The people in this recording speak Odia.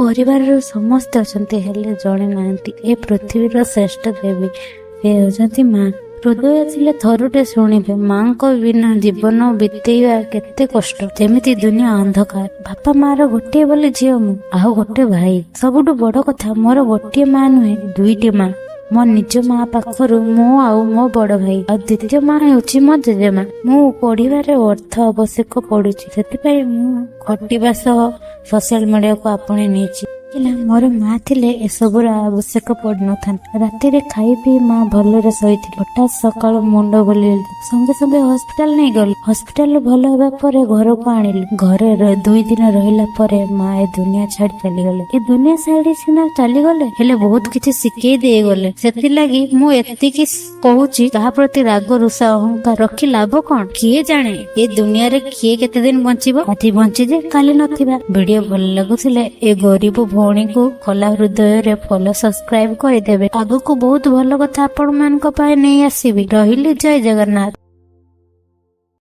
ପରିବାରର ସମସ୍ତେ ଅଛନ୍ତି, ହେଲେ ଜଣେ ନାହାନ୍ତି, ଏ ପୃଥିବୀର ଶ୍ରେଷ୍ଠ ଦେବୀ, ସେ ହେଉଛନ୍ତି ମା। ହୃଦୟ ଥିଲେ ଥରୁଟେ ଶୁଣିବେ, ମାଙ୍କ ବିନା ଜୀବନ ବିତେଇବା କେତେ କଷ୍ଟ, ଯେମିତି ଦୁନିଆ ଅନ୍ଧକାର। ବାପା ମାର ଗୋଟିଏ ବୋଲି ଝିଅ ମୁଁ, ଆଉ ଗୋଟେ ଭାଇ। ସବୁଠୁ ବଡ କଥା, ମୋର ଗୋଟିଏ ମା ନୁହେଁ, ଦୁଇଟି ମା। ମୋ ନିଜ ମା ପାଖରୁ ମୁଁ ଆଉ ମୋ ବଡ ଭାଇ, ଆଉ ଦ୍ୱିତୀୟ ମା ହେଉଛି ମୋ ଜେଜେମା। ମୁଁ ପଢିବାରେ ଅର୍ଥ ଆବଶ୍ୟକ ପଡୁଛି, ସେଥିପାଇଁ ମୁଁ ଖଟିବା ସହ ସୋସିଆଲ ମିଡିଆକୁ ଆପଣେଇ ନେଇଛି। ହେଲା, ମୋର ମା ଥିଲେ ଏସବୁର ଆବଶ୍ୟକ ପଡିନଥାନ୍ତା। ରାତିରେ ଖାଇ ପିଇ ମା ଭଲରେ ଶୋଇଥିଲେ। ହଠାତ୍ ସକାଳୁ ମୁଣ୍ଡ ବୁଲେଇଲା, ସଙ୍ଗେ ସଙ୍ଗେ ହସ୍ପିଟାଲ ନେଇଗଲି। ହସ୍ପିଟାଲରୁ ଭଲ ହେବା ପରେ ଘରକୁ ଆଣିଲି। ଘରେ 2 ଦିନ ରହିଲା ପରେ ମା ଏ ଦୁନିଆ ଛାଡି ଚାଲିଗଲେ। ଏ ଦୁନିଆ ଛାଡି ସିନା ଚାଲିଗଲେ, ହେଲେ ବହୁତ କିଛି ଶିଖେଇ ଦେଇଗଲେ। ସେଥିଲାଗି ମୁଁ ଏତିକି କହୁଛି, କାହା ପ୍ରତି ରାଗ, ରୁଷା, ଅହଙ୍କାର ରଖି ଲାଭ କଣ? କିଏ ଜାଣେ ଏ ଦୁନିଆରେ କିଏ କେତେ ଦିନ ବଞ୍ଚିବ? ଆଜି ବଞ୍ଚିଛେ, କାଲି ନଥିବା। ଭିଡିଓ ଭଲ ଲାଗୁଥିଲେ ଏ ଗରିବ ଭଉଣୀକୁ ଖୋଲା ହୃଦୟରେ ଫଲୋ, ସବସ୍କ୍ରାଇବ କରିଦେବେ। ଆଗକୁ ବହୁତ ଭଲ କଥା ଆପଣ ମାନଙ୍କ ପାଇଁ ନେଇ ଆସିବି। ରହିଲି, ଜୟ ଜଗନ୍ନାଥ।